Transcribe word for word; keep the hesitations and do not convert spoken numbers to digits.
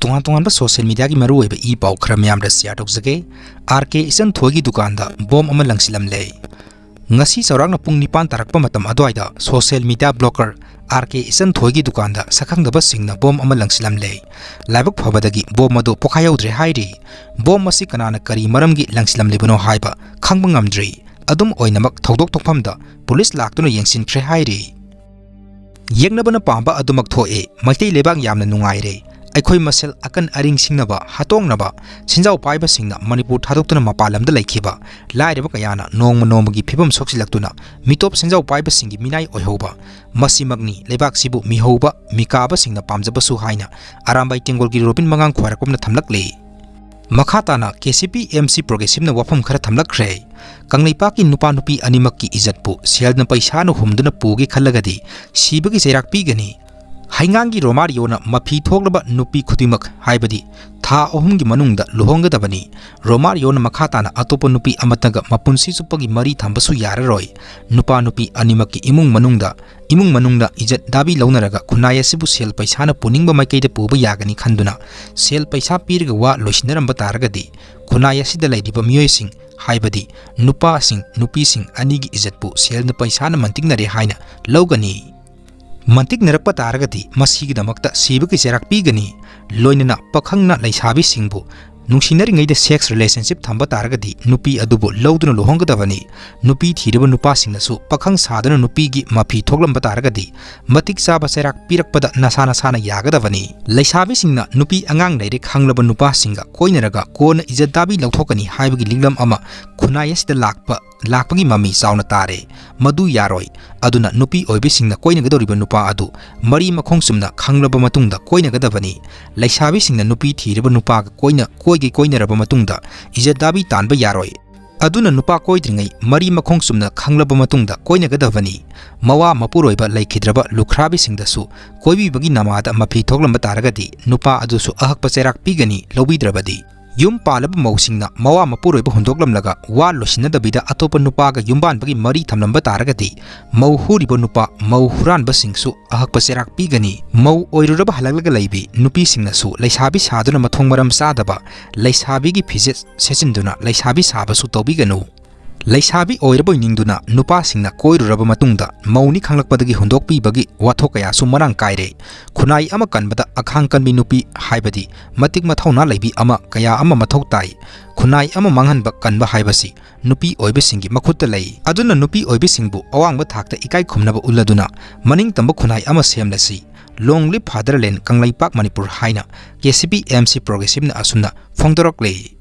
ꯇꯣꯉꯥꯟ ꯇꯣꯉꯥꯟꯕ social mediaꯒꯤ ꯃꯔꯨꯑꯣꯏꯕ ꯏ ꯄꯥꯎ ꯈꯔ ꯃꯌꯥꯝꯗ share ꯇꯧꯖꯒꯦ꯫ ꯑꯥꯔ ꯀꯦ ꯏꯆꯟꯊꯣꯏꯒꯤ ꯗꯨꯀꯥꯟꯗ ꯕꯣꯝ ꯑꯃ ꯂꯪꯁꯤꯜꯂꯝꯂꯦ꯫ ꯉꯁꯤ ꯆꯥꯎꯔꯥꯛꯅ ꯄꯨꯡ ꯅꯤꯄꯥꯟ ꯇꯥꯔꯛꯄ ꯃꯇꯝ ꯑꯗꯨꯋꯥꯏꯗ social media blogger ꯑꯥꯔ ꯀꯦ ꯏꯆꯟꯊꯣꯏꯒꯤ ꯗꯨꯀꯥꯟꯗ ꯁꯛꯈꯪꯗꯕꯁꯤꯡꯅ ꯕꯣꯝ ꯑꯃ ꯂꯪꯁꯤꯜꯂꯝꯂꯦ꯫ ꯂꯥꯏꯕꯛ ꯐꯕꯗꯒꯤ ꯕꯣꯝ ꯑꯗꯨ ꯄꯣꯈꯥꯏꯍꯧꯗ꯭ꯔꯦ ꯍꯥꯏꯔꯤ꯫ ꯕꯣꯝ ꯑꯁꯤ ꯀꯅꯥꯅ ꯀꯔꯤ ꯃꯔꯝꯒꯤ ꯂꯪꯁꯤꯜꯂꯝꯂꯤꯕꯅꯣ ꯍꯥꯏꯕ ꯈꯪꯕ ꯉꯝꯗ꯭ꯔꯤ꯫ ꯑꯗꯨꯝ ꯑꯣꯏꯅꯃꯛ ꯊꯧꯗꯣꯛ ꯊꯣꯛꯐꯝꯗ ꯄꯨꯂꯤꯁ ꯂꯥꯛꯇꯨꯅ ꯌꯦꯡꯁꯤꯟꯈ꯭ꯔꯦ ꯍꯥꯏꯔꯤ꯫ ꯌꯦꯛꯅꯕꯅ ꯄꯥꯝꯕ ꯑꯗꯨꯃꯛ ꯊꯣꯛꯑꯦ꯫ ꯃꯩꯇꯩ ꯂꯩꯕꯥꯛ ꯌꯥꯝꯅ ꯅꯨꯡꯉꯥꯏꯔꯦ꯫ ꯑꯩꯈꯣꯏ ꯃꯁꯦꯜ ꯑꯀꯟ ꯑꯔꯤꯡ ꯁꯤꯡꯅꯕ, ꯍꯥꯠꯇꯣꯛꯅꯕ ꯁꯦꯟꯖꯥꯎ ꯄꯥꯏꯕꯁꯤꯡꯅ ꯃꯅꯤꯄꯨꯔ ꯊꯥꯗꯣꯛꯇꯨꯅ ꯃꯄꯥꯟ ꯂꯝꯗ ꯂꯩꯈꯤꯕ ꯂꯥꯏꯔꯕ ꯀꯌꯥꯅ ꯅꯣꯡꯃ ꯅꯣꯡꯃꯒꯤ ꯐꯤꯕꯝ ꯁꯣꯛꯆꯤꯜꯂꯛꯇꯨꯅ ꯃꯤꯇꯣꯞ ꯁꯦꯟꯖꯥꯎ ꯄꯥꯏꯕꯁꯤꯡꯒꯤ ꯃꯤꯅꯥꯏ ꯑꯣꯏꯍꯧꯕ, ꯃꯁꯤꯃꯛꯅꯤ ꯂꯩꯕꯥꯛꯁꯤꯕꯨ ꯃꯤꯍꯧꯕ, ꯃꯤꯀꯥꯕꯁꯤꯡꯅ ꯄꯥꯝꯖꯕꯁꯨ ꯍꯥꯏꯅ ꯑꯔꯥꯝꯕꯥꯏ ꯇꯦꯡꯒꯣꯜꯒꯤ ꯔꯣꯕꯤꯟ ꯃꯉꯥꯡ ꯈ꯭ꯋꯥꯏꯔꯥꯛꯄꯝꯅ ꯊꯝꯂꯛꯂꯤ꯫ ꯃꯈꯥ ꯇꯥꯅ K C P M C ꯄ꯭ꯔꯣꯒ꯭ꯔꯦꯁꯤꯞꯅ ꯋꯥꯐꯝ ꯈꯔ ꯊꯝꯂꯛꯈ꯭ꯔꯦ꯫ ꯀꯪꯂꯩꯄꯥꯛꯀꯤ ꯅꯨꯄꯥ ꯅꯨꯄꯤ ꯑꯅꯤꯃꯛꯀꯤ ꯏꯖꯠꯄꯨ ꯁꯦꯜꯅ ꯄꯩꯁꯥꯅ ꯍꯨꯝꯗꯨꯅ ꯄꯨꯒꯦ ꯈꯜꯂꯒꯗꯤ ꯁꯤꯕꯒꯤ ꯆꯩꯔꯥꯛ ꯄꯤꯒꯅꯤ꯫ ꯍꯩꯉꯥꯡꯒꯤ ꯔꯣꯃꯥꯔꯤꯌꯣꯅ ꯃꯐꯤ ꯊꯣꯛꯂꯕ ꯅꯨꯄꯤ ꯈꯨꯗꯤꯡꯃꯛ, ꯍꯥꯏꯕꯗꯤ ꯊꯥ ꯑꯍꯨꯝꯒꯤ ꯃꯅꯨꯡꯗ ꯂꯨꯍꯣꯡꯒꯗꯕꯅꯤ꯫ ꯔꯣꯃꯥꯔꯤꯌꯣꯅ ꯃꯈꯥ ꯇꯥꯅ ꯑꯇꯣꯞꯄ ꯅꯨꯄꯤ ꯑꯃꯠꯇꯒ ꯃꯄꯨꯟꯁꯤ ꯆꯨꯞꯄꯒꯤ ꯃꯔꯤ ꯊꯝꯕꯁꯨ ꯌꯥꯔꯔꯣꯏ꯫ ꯅꯨꯄꯥ ꯅꯨꯄꯤ ꯑꯅꯤꯃꯛꯀꯤ ꯏꯃꯨꯡ ꯃꯅꯨꯡꯗ, ꯏꯃꯨꯡ ꯃꯅꯨꯡꯗ ꯏꯖꯠ ꯗꯥꯕꯤ ꯂꯧꯅꯔꯒ ꯈꯨꯟꯅꯥꯏ ꯑꯁꯤꯕꯨ ꯁꯦꯜ ꯄꯩꯁꯥꯅ ꯄꯨꯅꯤꯡꯕ ꯃꯥꯏꯀꯩꯗ ꯄꯨꯕ ꯌꯥꯒꯅꯤ ꯈꯟꯗꯨꯅ ꯁꯦꯜ ꯄꯩꯁꯥ ꯄꯤꯔꯒ ꯋꯥ ꯂꯣꯏꯁꯤꯟꯅꯔꯝꯕ ꯇꯥꯔꯒꯗꯤ ꯈꯨꯟꯅꯥꯏ ꯑꯁꯤꯗ ꯂꯩꯔꯤꯕ ꯃꯤꯑꯣꯏꯁꯤꯡ, ꯍꯥꯏꯕꯗꯤ ꯅꯨꯄꯥꯁꯤꯡ, ꯅꯨꯄꯤꯁꯤꯡ ꯑꯅꯤꯒꯤ ꯏꯖꯠꯄꯨ ꯁꯦꯜꯅ ꯄꯩꯁꯥꯅ ꯃꯟꯇꯤꯛꯅꯔꯦ ꯍꯥꯏꯅ ꯂꯧꯒꯅꯤ꯫ ꯃꯟꯇꯤꯛꯅꯔꯛꯄ ꯇꯥꯔꯒꯗꯤ ꯃꯁꯤꯒꯤꯗꯃꯛꯇ ꯁꯤꯕꯒꯤ ꯆꯩꯔꯥꯛ ꯄꯤꯒꯅꯤ꯫ ꯂꯣꯏꯅꯅ ꯄꯥꯈꯪꯅ ꯂꯩꯁꯥꯕꯤꯁꯤꯡꯕꯨ ꯅꯨꯡꯁꯤꯅꯔꯤꯉꯩꯗ sex relationship ꯊꯝꯕ ꯇꯥꯔꯒꯗꯤ ꯅꯨꯄꯤ ꯑꯗꯨꯕꯨ ꯂꯧꯗꯨꯅ ꯂꯨꯍꯣꯡꯒꯗꯕꯅꯤ꯫ ꯅꯨꯄꯤ ꯊꯤꯔꯕ ꯅꯨꯄꯥꯁꯤꯡꯅꯁꯨ ꯄꯥꯈꯪ ꯁꯥꯗꯨꯅ ꯅꯨꯄꯤꯒꯤ ꯃꯐꯤ ꯊꯣꯛꯂꯝꯕ ꯇꯥꯔꯒꯗꯤ ꯃꯇꯤꯛ ꯆꯥꯕ ꯆꯩꯔꯥꯛ ꯄꯤꯔꯛꯄꯗ ꯅꯁꯥ ꯅꯁꯥꯅ ꯌꯥꯒꯗꯕꯅꯤ꯫ ꯂꯩꯁꯥꯕꯤꯁꯤꯡꯅ ꯅꯨꯄꯤ ꯑꯉꯥꯡ ꯂꯩꯔꯦ ꯈꯪꯂꯕ ꯅꯨꯄꯥꯁꯤꯡꯒ ꯀꯣꯏꯅꯔꯒ ꯀꯣꯟꯅ ꯏꯖꯠ ꯗꯥꯕꯤ ꯂꯧꯊꯣꯛꯀꯅꯤ ꯍꯥꯏꯕꯒꯤ ꯂꯤꯛꯂꯝ ꯑꯃ ꯈꯨꯟꯅꯥꯏ ꯑꯁꯤꯗ ꯂꯥꯛꯄ, ꯂꯥꯛꯄꯒꯤ ꯃꯃꯤ ꯆꯥꯎꯅ ꯇꯥꯔꯦ꯫ ꯃꯗꯨ ꯌꯥꯔꯣꯏ꯫ ꯑꯗꯨꯅ ꯅꯨꯄꯤ ꯑꯣꯏꯕꯤꯁꯤꯡꯅ ꯀꯣꯏꯅꯒꯗꯧꯔꯤꯕ ꯅꯨꯄꯥ ꯑꯗꯨ ꯃꯔꯤ ꯃꯈꯣꯡ ꯆꯨꯝꯅ ꯈꯪꯂꯕ ꯃꯇꯨꯡꯗ ꯀꯣꯏꯅꯒꯗꯕꯅꯤ꯫ ꯂꯩꯁꯥꯕꯤꯁꯤꯡꯅ ꯅꯨꯄꯤ ꯊꯤꯔꯕ ꯅꯨꯄꯥꯒ ꯀꯣꯏꯅ, ꯀꯣꯏꯒꯦ ꯀꯣꯏꯅꯔꯕ ꯃꯇꯨꯡꯗ ꯏꯖꯠ ꯗꯥꯕꯤ ꯇꯥꯟꯕ ꯌꯥꯔꯣꯏ꯫ ꯑꯗꯨꯅ ꯅꯨꯄꯥ ꯀꯣꯏꯗ꯭ꯔꯤꯉꯩ ꯃꯔꯤ ꯃꯈꯣꯡ ꯆꯨꯝꯅ ꯈꯪꯂꯕ ꯃꯇꯨꯡꯗ ꯀꯣꯏꯅꯒꯗꯕꯅꯤ꯫ ꯃꯋꯥ ꯃꯄꯨꯔꯣꯏꯕ ꯂꯩꯈꯤꯗ꯭ꯔꯕ ꯂꯨꯈ꯭ꯔꯥꯕꯤꯁꯤꯡꯗꯁꯨ ꯀꯣꯏꯕꯤꯕꯒꯤ ꯅꯃꯥꯗ ꯃꯐꯤ ꯊꯣꯛꯂꯝꯕ ꯇꯥꯔꯒꯗꯤ ꯅꯨꯄꯥ ꯑꯗꯨꯁꯨ ꯑꯍꯛꯄ ꯆꯩꯔꯥꯛ ꯄꯤꯒꯅꯤ, ꯂꯧꯕꯤꯗ꯭ꯔꯕꯗꯤ꯫ ꯌꯨꯝ ꯄꯥꯜꯂꯕ ꯃꯧꯁꯤꯡꯅ ꯃꯋꯥ ꯃꯄꯨꯔꯣꯏꯕ ꯍꯨꯟꯗꯣꯛꯂꯝꯂꯒ ꯋꯥ ꯂꯣꯏꯁꯤꯟꯅꯗꯕꯤꯗ ꯑꯇꯣꯞꯄ ꯅꯨꯄꯥꯒ ꯌꯨꯝꯕꯥꯟꯕꯒꯤ ꯃꯔꯤ ꯊꯝꯂꯝꯕ ꯇꯥꯔꯒꯗꯤ, ꯃꯧ ꯍꯨꯔꯤꯕ ꯅꯨꯄꯥ, ꯃꯧ ꯍꯨꯔꯥꯟꯕꯁꯤꯡꯁꯨ ꯑꯍꯛꯄ ꯆꯩꯔꯥꯛ ꯄꯤꯒꯅꯤ꯫ ꯃꯧ ꯑꯣꯏꯔꯨꯔꯕ ꯍꯜꯂꯛꯂꯒ ꯂꯩꯕꯤ ꯅꯨꯄꯤꯁꯤꯡꯅꯁꯨ ꯂꯩꯁꯥꯕꯤ ꯁꯥꯗꯨꯅ ꯃꯊꯣꯡ ꯃꯔꯝ ꯆꯥꯗꯕ ꯂꯩꯁꯥꯕꯤꯒꯤ ꯐꯤꯖꯦꯠ ꯁꯦꯠꯆꯤꯟꯗꯨꯅ ꯂꯩꯁꯥꯕꯤ ꯁꯥꯕꯁꯨ ꯇꯧꯕꯤꯒꯅꯨ꯫ ꯂꯩꯁꯥꯕꯤ ꯑꯣꯏꯔꯕꯣꯏ ꯅꯤꯡꯗꯨꯅ ꯅꯨꯄꯥꯁꯤꯡꯅ ꯀꯣꯏꯔꯨꯔꯕ ꯃꯇꯨꯡꯗ ꯃꯧꯅꯤ ꯈꯪꯂꯛꯄꯗꯒꯤ ꯍꯨꯟꯗꯣꯛꯄꯤꯕꯒꯤ ꯋꯥꯊꯣꯛ ꯀꯌꯥꯁꯨ ꯃꯔꯥꯡ ꯀꯥꯏꯔꯦ꯫ ꯈꯨꯟꯅꯥꯏ ꯑꯃ ꯀꯟꯕꯗ ꯑꯈꯥꯡ ꯀꯟꯕꯤ ꯅꯨꯄꯤ ꯍꯥꯏꯕꯗꯤ ꯃꯇꯤꯛ ꯃꯊꯧꯅꯥ ꯂꯩꯕꯤ ꯑꯃ ꯀꯌꯥ ꯑꯃ ꯃꯊꯧ ꯇꯥꯏ꯫ ꯈꯨꯟꯅꯥꯏ ꯑꯃ ꯃꯥꯡꯍꯟꯕ ꯀꯟꯕ ꯍꯥꯏꯕꯁꯤ ꯅꯨꯄꯤ ꯑꯣꯏꯕꯁꯤꯡꯒꯤ ꯃꯈꯨꯠꯇ ꯂꯩ꯫ ꯑꯗꯨꯅ ꯅꯨꯄꯤ ꯑꯣꯏꯕꯁꯤꯡꯕꯨ ꯑꯋꯥꯡꯕ ꯊꯥꯛꯇ ꯏꯀꯥꯏ ꯈꯨꯝꯅꯕ ꯎꯠꯂꯗꯨꯅ ꯃꯅꯤꯡ ꯇꯝꯕ ꯈꯨꯟꯅꯥꯏ ꯑꯃ ꯁꯦꯝꯂꯁꯤ꯫ Long live fatherland, Kangleipak Manipur ꯍꯥꯏꯅ K C P M C ꯄ꯭ꯔꯣꯒ꯭ꯔꯦꯁꯤꯞꯅ ꯑꯁꯨꯝꯅ ꯐꯣꯡꯗꯣꯔꯛꯂꯤ꯫